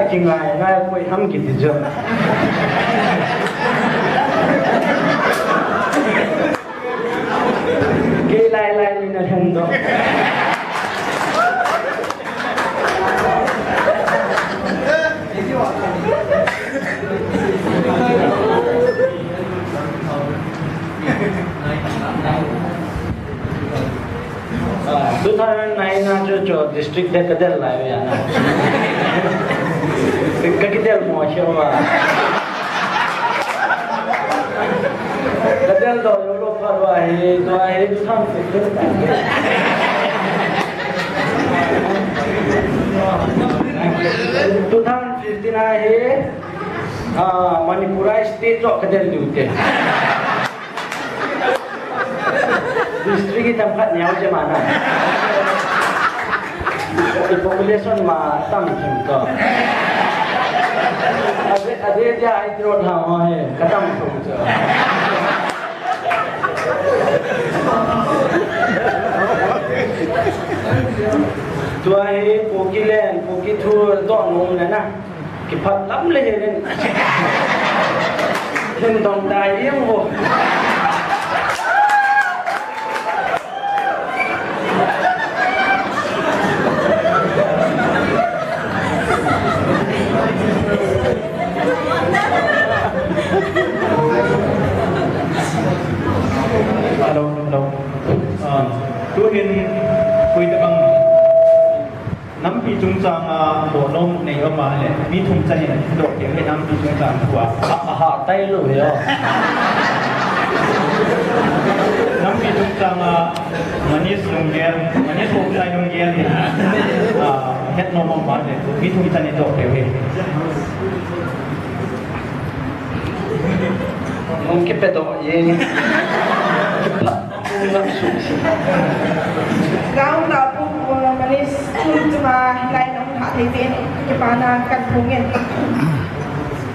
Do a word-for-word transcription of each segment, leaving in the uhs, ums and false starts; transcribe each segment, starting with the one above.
Kingai ngai koi ham kiti chu. Kei lai lai ni na lhen doh. Ah, two thousand nine na chu chu district te ka del lai ya na. Ka kidel mo che wa. Ka del do yo lo pha wa he, do he two thousand fifteen. Two thousand fifteen a he, ah, Manipur a state jo ka del diu te. District hi tam khat neo che ma na. I population ma tam thim to. Ade, ade dia ai tiro tha ho he, ka tam thum cho. Tua hi Kuki len, Kuki thu to nom le na. Kiphat lam le hin. Hin dong dai yeng vo. Hello, hello. Ah, tu hin koi tabang. Nampi chungchang a doh nom nei um a le, mi thum chan in doh kei le nampi chungchang thu a. A, a ha tai lou he o. Nampi chungchang a Manish Lunggel, Manish Hoksai Lunggel hi, a, het nom um a le, mi thum chan in doh kei he. Hung kipe doh ye. Kipat. Gaon Lapu, uh, Manish, chun chunga hilai na hung ha thei jeh in, kipana kahin phong e.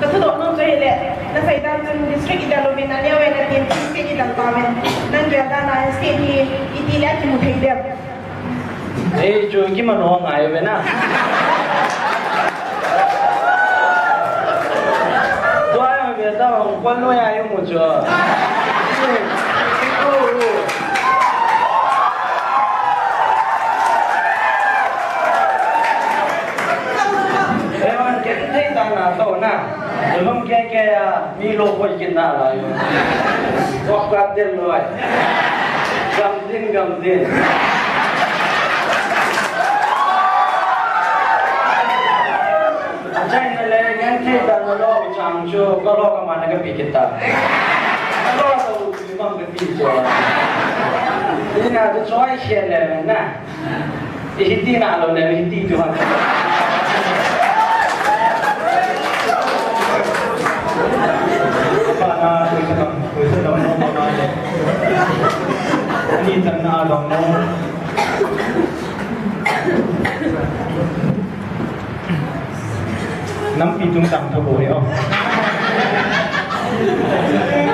Ka thudoh nom chu hile, na sei dan chun district i dal uvin, na neo e na tin, state i dal tauvin. Nang gel dan a state hi, iti le kimu thei dem. Ei, chu kiman ho ngai uve na. Tua ya ve ta hong kwan lo ya yung mu chu. Ewan ken thei ta na to na. Lom ke ke ya mi lo koi kin na la yo. Kok ka del lo ai. Gam din, gam din. Achaina le ngen thei ta na lo chang chu, ka lo ka man ka pi kita. Ka lo ka u chu mang ka pi chu. Ina chu choi che le na. I hiti na lo le, i hiti tu ha. Pa na, tu sa kam, tu sa kam no na le. Ani tan na lo no. Nampi chungchang tho bou he o.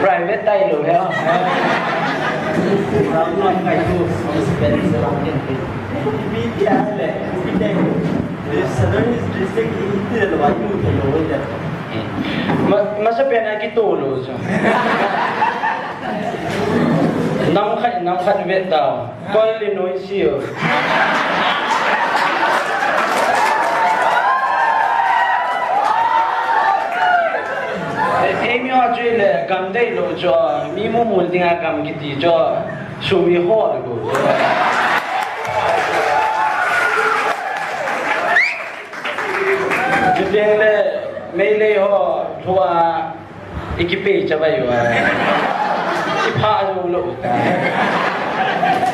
Private tai lou he o. Ram lam kai tu, spend se lam ken pi. Pi pi a le, pi tai. Southern District hi ti le wa yu thei lou le. Ma, masa pen a kito lou so. Nam khat, nam khat vet tao. Kol le noi sio. Ei mi ho chu le gam dei lou chu, mi mu mul dinga gam kiti chu, sum i ho le ko. Chuteng le Meitei ho thua i kipe chavai uva. I pha lou lou ta.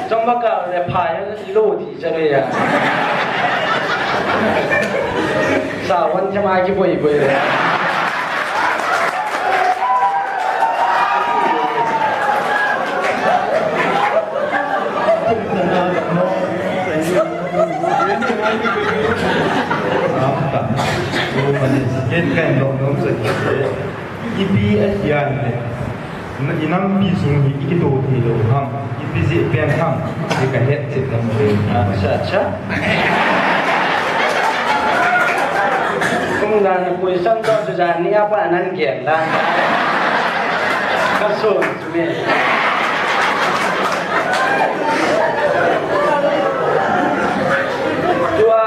Chomba ka le pha ya lou ti chavai ya. Sa wan chama kiboi boi le. Ipi a hian le, i nampi sung hi i kito thei lou ham, ipi jeh pen ham, i ka het chet lam le. Acha, acha. Dan question to chu jan ni apa nan gen la. Ka sun chu me. Tua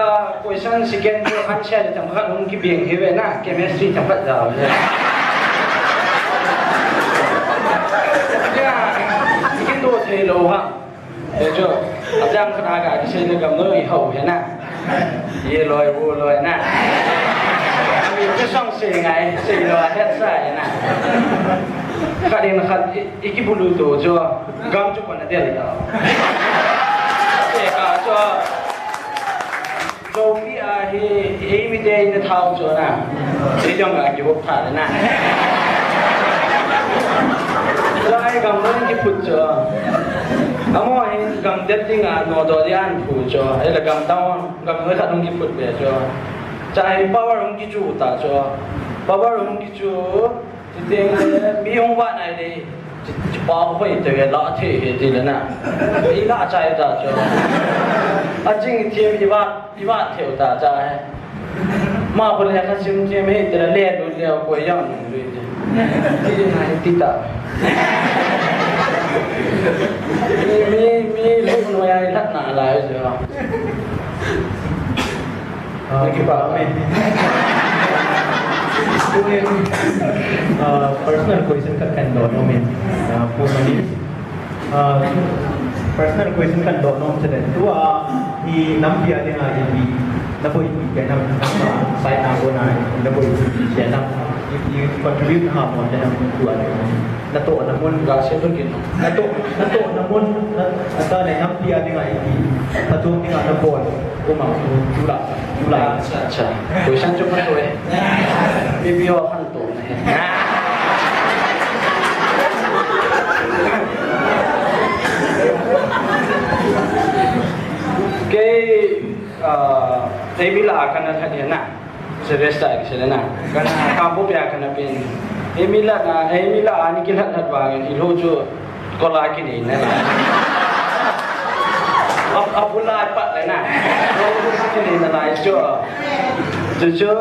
question second chu answer themkhat hung kibeng hi ve na, chemistry themkhat jao le. Ya, kin do thei lou ha. Hichu, ajang khat a ka kisei le gam noi hou hi na. Ye loi, wo loi na. Ami chu song sei ngai, sei loi het sa hi na. Khat in khat i, i kibulu to chu, gam chu kona del ta. Te ka chu. Chopi a hi, eimi te ina thao chu na. Ei jong a kihop tha le na. Lai gam noi kiphut chu. Amo hi gam del ding a no do di an phu chu. Ei la gam down, gam noi khat hung kiphut ve chu. Chai power hung kichu ta chu. Power hung kichu. Ti teng le, mi hung vah nai le, chi, chi pa hoi te ve la thei he ti le na. I la chai ta chu. A jing thim i va, i va theu ta cha he. Ma ko le kha sim thim he ti le le lu le ko yang lu ti. Ti nai ti ta. Mi, mi, mi lu no ya i lhat na lai chu. Ah, okay, pa. Amen. Student, ah, personal question khat kahin doh nom in, ah, Pu Mani. Ah, personal question kahin doh nom chule. Tua, i nampi a dinga ipi, naboi ipi, ipi nam, nam, ah, sai na go na, naboi ipi, ipi nam, i, i contribute na ha mo, ipi nam, tua, natoh na mun. Ga se to kin. Natoh, natoh na mun, na, natoh na nampi a dinga ipi, phatong dinga naboi. Uma, tula, tula. Acha, acha. Question chu phatoi. Bibi ho khan to na he. Kei, ah, eimi la kana tha dia na. Serious ta kisei le na. Kana kampo pia kana pin. Eimi la na, eimi la ani kilat lat bang, i lo chu. Kol a kinei na lai. A, a bul a pat le na. Kol a kinei na lai chu. Chu chu.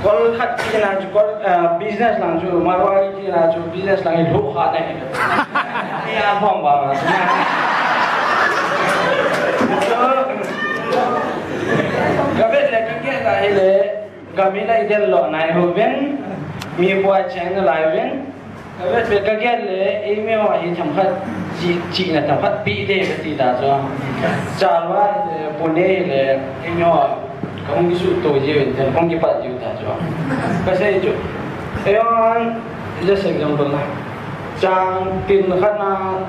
Kol khat kina chu kol, ah, business lang chu, Marwari kina chu business lang i lhu kha ne. Ni a phong ba ma. Ka vet le ka get a hi le, ka mi lai del lo nai hu ven. Mi boi cheng lai ven. Ka vet vet ka get le, eimi ho hi themkhat, chi, chihna themkhat pe te kati ta chu. Chalwa, eh, Pune le, eimi ho, ka hung kisuto jiu in, hung kipat jiu ta chu. Ka sei chu. Eiho, just example na. Chang tin khat na,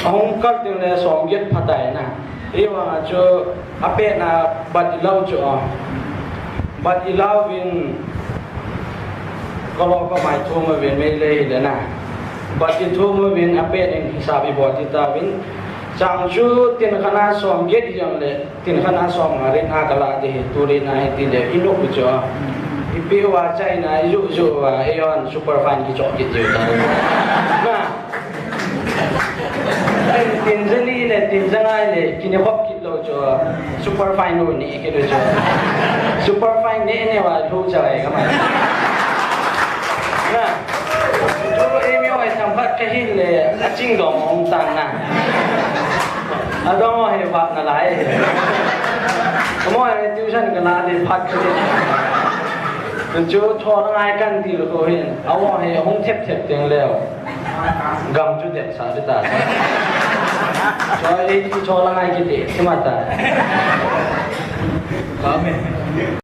hung kal tin le som get phatai na. Eivang a chu apet na bat ilou chu a. Bat ilou vin kalo kamai thum uvin mei le hi le na. Bat ithum uvin apet in hisap ibol ti ta vin. Chang chu tin khat na som get jong le tin khat na som nga rin a kala ti hi tu rin a hi ti le inu chu a. Ipi uva chai na iyu ju uva eiho super fine kichop kit jiu ta. Na. Tin, tin jali le, tin jangai le, kini khop kit lou chu, super fine lo ni kit lou chu. Super fine ni ni wa lou cha ai ka mai. Na. Chu eimi ho ai themkhat ka hin le, aching dong ong tang na. Adong ho he va na lai. Mo ai tuition ka la de phat ka de. Chu tho na ngai kan ti lo ko hin. Awo he hung thep thep teng leo. Gam chu dep sa di ta. Cho ei ti cho la ngai kiti, sima ta. Amen.